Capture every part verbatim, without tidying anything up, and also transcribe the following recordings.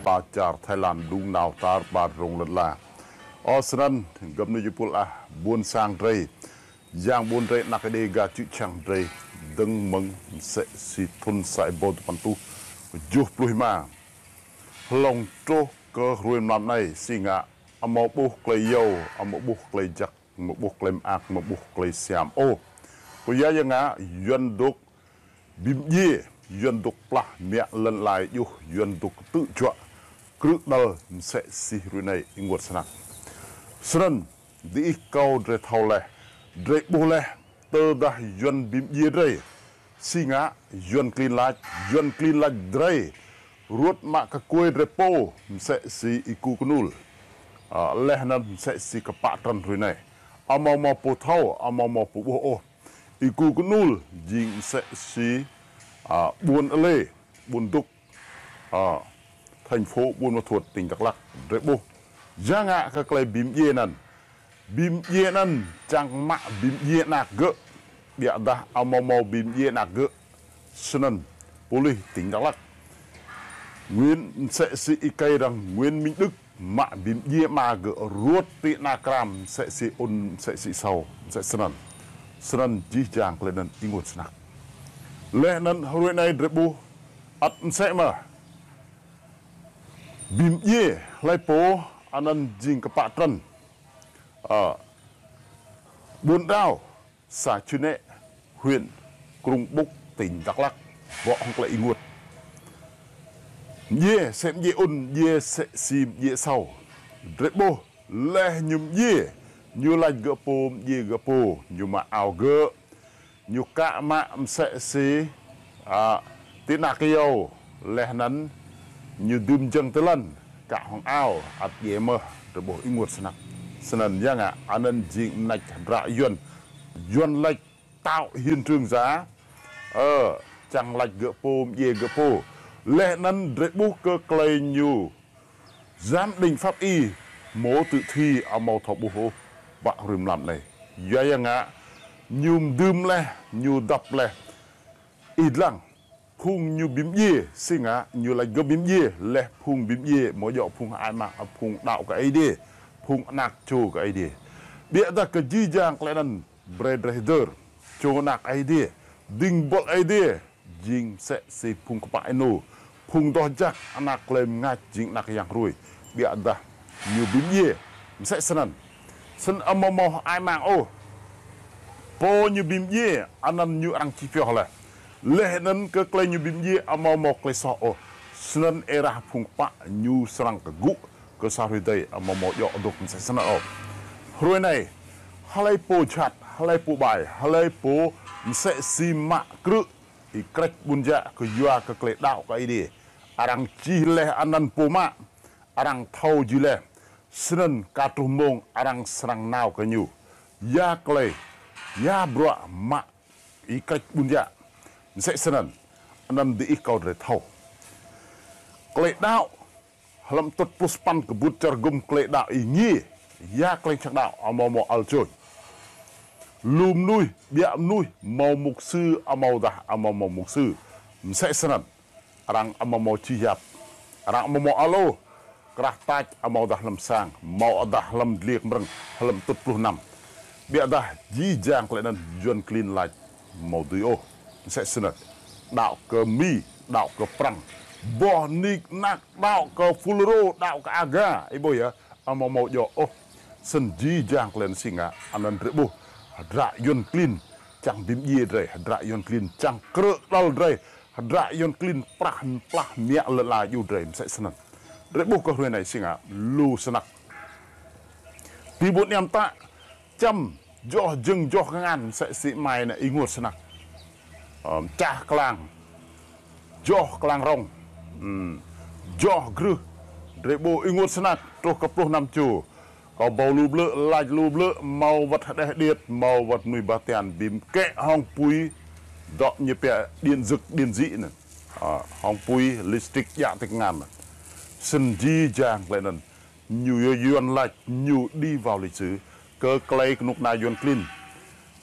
Ba čar Thái Lan đŭng nao tar ƀar rông lăn ala. Ơ snăn, găp nui jih pul ah, ƀuôn sang drei, yang ƀuôn drei, anak Êđê, ga čư̆ čhiăng drei, dơ̆ng mơ̆ng msĕ si thŭn sa êbâo dua păn êtuh kjuh pluh êma, hlŏng truh kơ hruê mlam anei, si ngă amâo ƀuh klei yâo, amâo ƀuh klei jăk, amâo ƀuh klei mơak, amâo ƀuh klei siam ôh. Kyua ya ngă, Yuăn dôk bi mdjiê, Yuăn dôk plah mă lăn ala djuh, Yuăn dôk ktư̆ juă krư̆ đăl msĕ si hruê anei ênguôt snăk. Snăn, diih kâo drei thâo leh, drei ƀuh leh, tơdah Yuăn bi mdjiê drei, si ngă, Yuăn klin lač, Yuăn klin lač drei ruôt mă kkuê drei pô msĕ si êku knul, leh anăn msĕ si kpă trăn hruê anei. Amâo mâo pô thâo, amâo mâo pô ƀuh ôh. Êku knul jing msĕ si ƀuôn Êlê, ƀuôn Dŭk, thành phố Buôn Ma Thuột, tỉnh Đắk Lắk, drei ƀuh. Ya ngă kơ klei bi mdjiê anăn. Bi mdjiê anăn čiăng mă bi mdjiê anak gơ̆. Ƀiădah amâo mâo bi mdjiê anak gơ̆. Snăn, pôlis tỉnh Đắk Lắk, Nguyễn, msĕ si êkei arăng Nguyễn Minh Đức, mă bi mdjiê ama gơ̆ ruôt ti ana kram msĕ si ŭn, msĕ si asâo, msĕ snăn. Snăn jih jang klei anăn ênguôt snăk. Leh anăn hruê anei drei ƀuh, ăt msĕ mơh. Bi mdjiê hlei pô, anăn jing kpă trăn Ƀuôn Đao, xã Čư̆ Nĕ, huyện Krông Búc, tỉnh Đắk Lắk, bŏ hŏng klei ênguôt. Mdjiê, msĕ mdjiê ŭn, mdjiê msĕ si mdjiê asâo. Drei ƀuh, leh ñu mdjiê, ñu lač gơ̆ pô, mdjiê gơ̆ pô, ñu mă ao gơ̆, ñu kă mă msĕ si ti ana kyâo, leh anăn ñu dưm jơ̆ng ti lăn, kă hŏng ao, ăt djiê mơh, drei ƀuh ênguôt snăk. Snăn ya ngă, anăn jing mnêč hdră Yuăn, Yuăn lač tạo hiện trường giả, čiăng lač gơ̆ pô, mdjiê gơ̆ pô. Leh anăn drei ƀuh kơ klei ñu giám định pháp y, mô tử thi amâo thâo ƀuh ôh, ƀă hruê mlam anei. Ya ya ngă, ñu mdưm leh, ñu dăp leh. Ih dlăng, phung ñu bi mdjiê, si ngă, ñu lač gơ̆ bi mdjiê, leh phung bi mdjiê, amâo djŏ phung hơăi mang, phung đăo kơ Aê Diê, phung anak čô kơ Aê Diê. Ƀiădah kơ jih jang klei anăn, brei drei hdơr, čô anak Aê Diê, dĭng buăl Aê Diê, jing msĕ si phung kpă ênô, phung doh jăk, anak klei mngač jing anak yang hruê, ƀiădah ñu bi mdjiê, msĕ snăn. Snăn amâo mâo hơăi mang ôh. Pô ñu bi mdjiê, anăn ñu arăng čih pioh leh. Leh anăn kơ klei ñu bi mdjiê amâo mâo klei soh ôh. Snăn êrah phung kpă ñu srăng kgŭ kơ sa hruê dih amâo mâo djŏ dôk msĕ snăn ôh. Hruê anei, hlei pô jhat, hlei pô ƀai, hlei pô msĕ si mă krư̆, ih krêč ƀuôn jă kyua kơ klei đăo kơ Aê Diê. Arăng čih leh anăn pô mă, arăng thâo jih leh. Snăn ka truh mmông arăng srăng nao kơ ñu. Ya klei, ya bruă mă ih krêč ƀuôn jă. Msĕ snăn, anăn diih kâo drei thâo. Klei đăo, hlăm tŭt pluh sa păn kbŭt čar gŭm klei đăo êngiê, ya klei čiăng đăo amâo mâo ăl čôč. Lu mnuih, ƀiă mnuih, mâo mục sư amâodah amâo mâo mục sư. Msĕ snăn. Arăng amâo mâo čih yap. Arăng amâo mâo ăl ôh. Krah tač amâodah hlăm sang, amâodah hlăm dliê kmrơ̆ng, hlăm tŭt pluh năm. Ƀiădah jih jang klei anăn Yuăn klin lač amâo dưi ôh. Msĕ snăn. Đăo kơ Mi, đăo kơ Prăng. Boh nik nak đăo kơ Fulro, đăo kơ Aga, ih ƀuh yơh, amâo mâo djŏ ôh. Snăn jih jang klei anăn si ngă, anăn drei ƀuh. Hdră Yuăn klin čiăng bi mdjiê drei, hdră Yuăn klin čiăng krư̆ đăl drei, hdră Yuăn klin plah, plah mă lăn ala djuê drei msĕ snăn. Drei ƀuh kơ hruê anei si ngă, lu snăk. Ti ƀuôn Niam mtă, čăm, joh jơ̆ng joh kngan msĕ si amai anei ênguôt snăk. Čah klang, joh klang rŏng, joh grưh, drei ƀuh ênguôt snăk, truh kơ pluh năm čô. Kâo ƀuh lu blư̆, lač lu blư̆, mâo wăt hđeh điêt, mâo wăt mnuih ba tian, bi mkĕ hŏng pui, dŏ ñu pia điện giật, điện dị anăn. Hŏng pui, lipstick djă ti kngan anăn. Snăn jih jang klei anăn. Ñu yơh Yuăn lač ñu đi vào lịch sử. Kơ klei knŭk kna Yuăn klin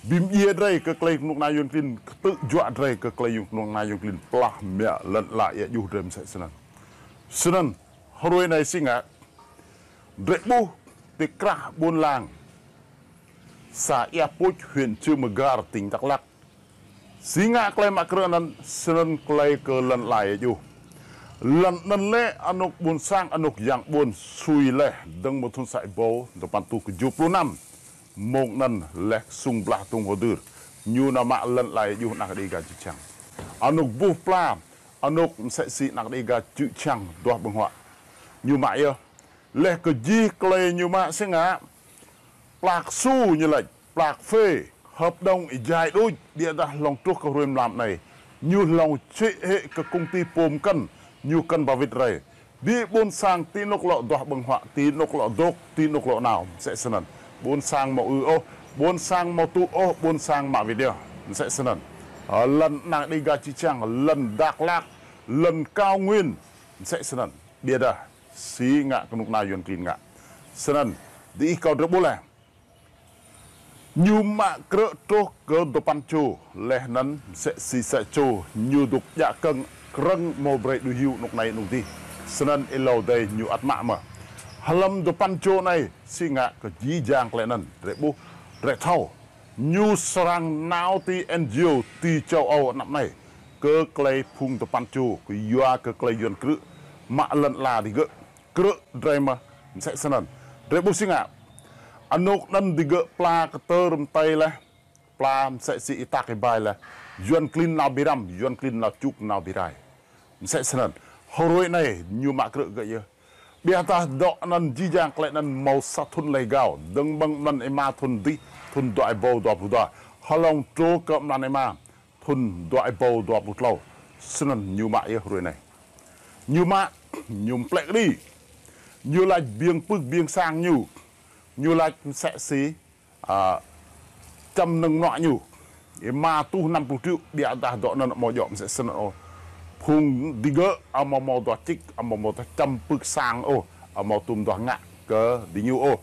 bi mdjiê drei, kơ klei knŭk kna Yuăn klin ktư̆ juă drei, kơ klei knŭk kna Yuăn klin plah mă lăn ala êa djuh drei msĕ snăn. Snăn, Hruê anei si ngă, drei ƀuh ti krah ƀuôn lang, xã Ea Pŭč, huyện Cư M'gar, tỉnh Đắk Lắk. Si ngă klei mă krư̆ anăn, snăn klei kơ lăn ala êa juh. Lăn anăn lĕ anôk ƀuôn sang, anôk yang ƀuôn sui leh, dơ̆ng mơ̆ng thŭn sa êbâo dua păn êtuh kjuh pluh năm. Mông anăn leh sung blah tŭng hŏ dưr. Ñu nao mă lăn ala êa juh anak Đêga čư̆ čhiăng. Anôk buh pla, anôk msĕ si anak Đêga čư̆ čhiăng duah ƀơ̆ng huă. Ñu mă yơh. Leh kơ jih klei ñu mă si ngă, pla ksu ñu lač, pla kphê, hợp đồng êjai đuč, ƀiădah hlŏng truh kơ hruê mlam anei, ñu hlŏng čhĭ hĕ kơ công ty pô mkăn, ñu kăn ba wĭt rei. Bi ƀuôn sang ti anôk lŏ duah ƀơ̆ng huă, ti anôk lŏ dôk, ti anôk lŏ nao, msĕ snăn. Ƀuôn sang amâo ư ôh, ƀuôn sang amâo tŭ ôh, ƀuôn sang mă wĭt yơh, msĕ snăn. Ơ, lăn anak Đêga čư̆ čhiăng, lăn Dak Lak, lăn Cao Nguyên, msĕ snăn. Ƀiădah si ngă knŭk kna Yuăn klin ngă. Snăn, diih kâo drei ƀuh leh. Ñu mă krư̆ truh kơ dua păn čô, leh anăn msĕ si sa čô, ñu dôk djă kơ̆ng krơ̆ng amâo brei đuh hiu anôk anei anôk dih. Snăn êlâo dih ñu ăt mă mơh. Hlăm dua păn čô anei, si ngă kơ jih jang klei anăn, drei ƀuh, drei thâo. Ñu srăng nao ti N G O ti châu Âu anăp anei. Kơ klei phung dua păn čô, kyua kơ klei Yuăn krư̆, mă lăn ala digơ̆. Krư̆ drei mơh, msĕ snăn. Drei ƀuh si ngă. Anôk anăn digơ̆ pla ktơr mtei leh, pla msĕ si êtak êbai leh. Yuăn klin nao bi răm, Yuăn klin nao čŭk nao bi rai. Msĕ snăn. Hruê anei ñu mă krư̆ gơ̆ yơh. Ƀiădah dŏ anăn jih jang klei anăn mâo sa thŭn leh êgao. Dơ̆ng mơ̆ng mlan êma thŭn dih, thŭn dua êbâo dua pluh dua. Hlŏng truh kơ mlan êma, thŭn dua êbâo dua pluh tlâo. Snăn ñu mă yơh hruê anei. Ñu mă, ñu mplĕ kđi. Ñu lač biêng pưk biêng sang ñu. Ñu lač msĕ si, a, čăm mnơ̆ng mnuă ñu. Êma êtuh năm pluh triệu, ƀiădah dŏ anăn amâo djŏ msĕ snăn ôh. Phung digơ̆ amâo mâo duah čĭk, amâo mâo duah čăm pưk sang ôh, amâo tuôm duah ngă kơ diñu ôh.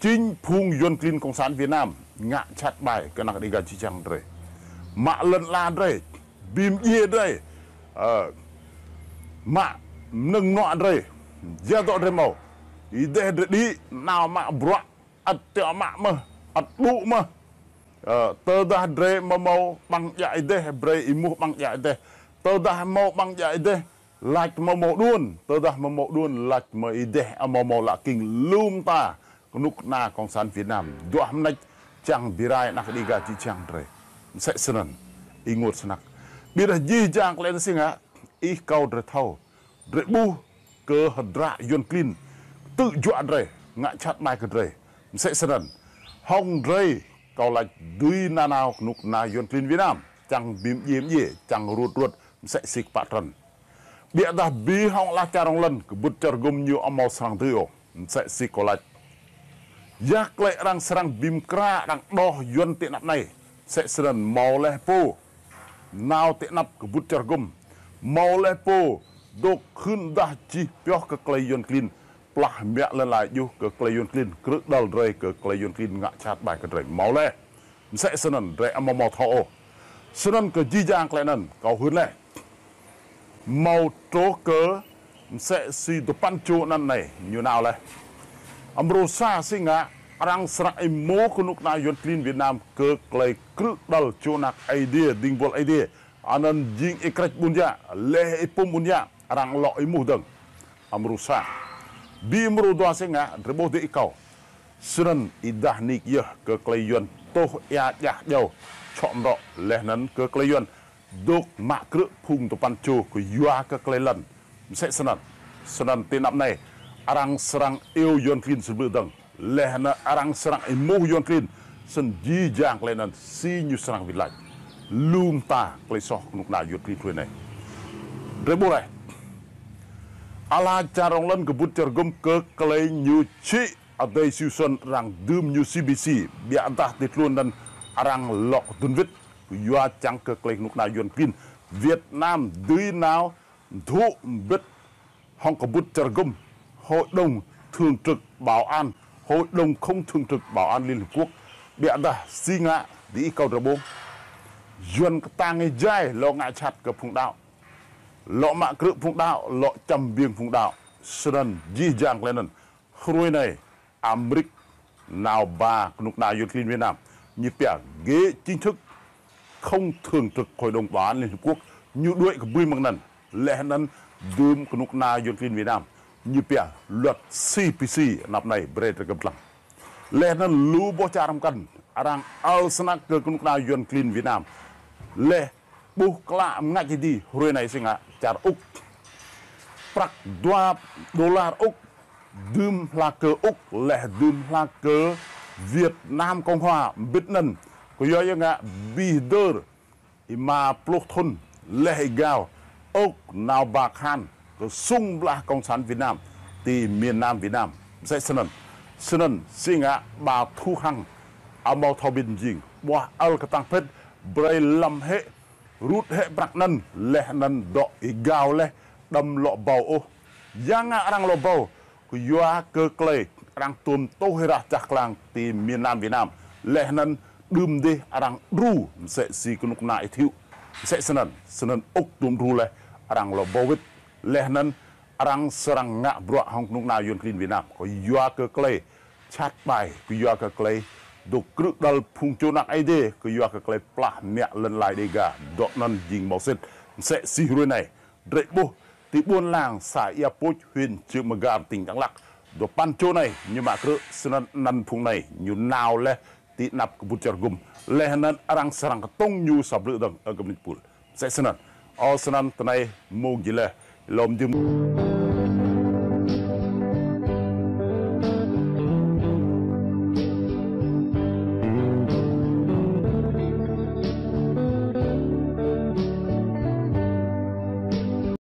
Jing phung Yuăn klin Cộng sản Việt Nam ngă jhat ƀai kơ anak Đêga čư̆ čhiăng drei. Mă lăn ala drei, bi mdjiê drei, ơ, mă mnơ̆ng mnuă drei, ya dŏ drei mâo. Êdeh drei đĭ, nao mă bruă, ăt tiŏ mă mơh, ăt ƀŭ mơh. Ơ, tơdah drei amâo mâo ƀăng djă êdeh, brei êmuh ƀăng djă êdeh. Tơdah mâo ƀăng djă êdeh, lač amâo mâo đuôn. Tơdah amâo mâo đuôn, lač mơ̆ êdeh amâo mâo lă king. Lu mta knŭk kna Cộng sản Việt Nam duah mnêč čiăng bi rai anak Đêga čư̆ čhiăng drei. Msĕ snăn. Ênguôt snăk. Ƀiădah jih jang klei anăn si ngă, ih kâo drei thâo. Drei ƀuh kơ hdră Yuăn klin ktư̆ juă drei, ngă jhat ƀai kơ drei. Msĕ snăn. Hŏng drei, kâo lač dưi nanao knŭk kna Yuăn klin Việt Nam, čiăng bi mdjiê mdjiê, čiăng ruôt ruôt, msĕ si kpă trăn. Ƀiădah bi hŏng ala čar rŏng lăn, kbŭt čar hgŭm ñu amâo srăng dưi ôh, msĕ si kâo lač. Ya klei arăng srăng bi mkra arăng đoh Yuăn ti anăp anei, msĕ snăn mâo leh pô nao ti anăp kbŭt čar hgŭm. Mâo leh pô dôk hưn dah jih pioh kơ klei Yuăn klin, plah mă lăn ala êa juh kơ klei Yuăn klin, krư̆ đăl drei kơ klei Yuăn klin ngă jhat ƀai kơ drei. Mâo leh. Msĕ snăn drei amâo mâo thâo ôh. Snăn kơ jih jang klei anăn, kâo hưn leh. Mâo truh kơ msĕ si dua păn čô anăn anei, ñu nao leh. Amrô sa si ngă, arăng srăng êmuh knŭk kna Yuăn klin Việt Nam kơ klei krư̆ đăl čô anak Aê Diê, dĭng buăl Aê Diê. Anăn jing êkrĕč ƀuôn yă, leh êpŭm ƀuôn yă, arăng lŏ êmuh dơ̆ng. Amrô sa. Bi amrô dua si ngă, drei ƀuh dih kâo. Snăn êdah nik yơh kơ klei Yuăn tuh êa djah djâo, čhŏ mrŏ, leh anăn kơ klei Yuăn dôk mă krư̆ phung dua păn čô kyua kơ klei lăn. Msĕ snăn. Snăn ti anăp anei, arăng srăng iêu Yuăn klin sĭt blư̆ dơ̆ng. Leh anăn arăng srăng êmuh Yuăn klin, snăn jih jang klei anăn si ñu srăng wĭt lač. Lu mta klei soh knŭk kna Yuăn klin hruê anei. Drei ƀuh leh. Ala čar rŏng lăn kbŭt čar hgŭm kơ klei ñu čhĭ adei Siu Suôn arăng dưm ñu C B C. Ƀiădah ti tluôn anăn arăng lŏ dŭn wĭt. Kyua čiăng kơ klei knŭk kna Yuăn klin Việt Nam dưi nao mthŭ mbĭt hŏng kbŭt čar hgŭm, Hội đồng Thường trực Bảo an, Hội đồng Không Thường trực Bảo an Liên Hiệp Quốc. Ƀiădah si ngă dih kâo drei ƀuh. Yuăn ktang êjai lŏ ngă jhat kơ phung đăo. Lŏ mă krư̆ phung đăo, lŏ čăm biêng phung đăo. Snăn jih jang klei anăn, hruê anei Amêrik nao ba knŭk kna yuăn klin Việt Nam ñu pia ghế chính thức không thường trực Hội đồng Bảo an Liên Hợp Quốc, ñu đuĕ kbưi mơ̆ng anăn. Leh anăn dưm knŭk kna yuăn klin Việt Nam ñu pia luật C P C, anăp anei brei drei kăp dlăng. Leh anăn lu boh čar mkăn arăng ăl snăk kơ knŭk kna yuăn klin Việt Nam. Leh ƀuh klă mngač êdi hruê anei si ngă čar Úc, prăk dua đôlar Úc dưm hla kơ Úc, leh dưm hla kơ Việt Nam Cộng Hòa mbĭt anăn. Kyua ya ngă bi hdơr êma pluh thŭn leh êgao Úc nao ba kahan kơ sung blah Cộng sản Việt Nam ti miền Nam Việt Nam. Msĕ snăn. Snăn si ngă bà Thu Hằng amâo thâo bi mjing, ƀuah ăl ktang pĭt, brei lăm hĕ, rŭt hĕ prăk anăn, leh anăn dŏ êgao leh, đăm lŏ ƀâo ôh. Ya ngă arăng lŏ ƀâo? Kyua kơ klei arăng tuôm tuh êrah čah klang ti miền Nam Việt Nam. Leh anăn đưm dih arăng đru msĕ si knŭk kna ih Thiệu. Msĕ snăn, snăn Úc tuôm đru leh arăng lŏ ƀâo wĭt. Leh anăn arăng srăng ngă bruă hŏng knŭk kna yuăn klin Việt Nam. Kyua kơ klei jhat ƀai, kyua kơ klei dôk krư̆ đăl phung čô anak Aê Diê, kyua kơ klei plah mă lăn ala Đêga, dŏ anăn jing mâo sĭt. Msĕ si hruê anei drei ƀuh ti ƀuôn Lang, xã Ia Pôk, huyện Cư M'gar, tỉnh Đắk Lắk, dua păn čô anei ñu mă krư̆, snăn anăn phung anei ñu nao leh ti anăp kbŭt čar gŭm, leh anăn arăng srăng ktŭng ñu sa blư̆ dơ̆ng, ơ găp mnĭt pul. Msĕ snăn. Ơ snăn tinei mmông jih leh, lŏ mjưm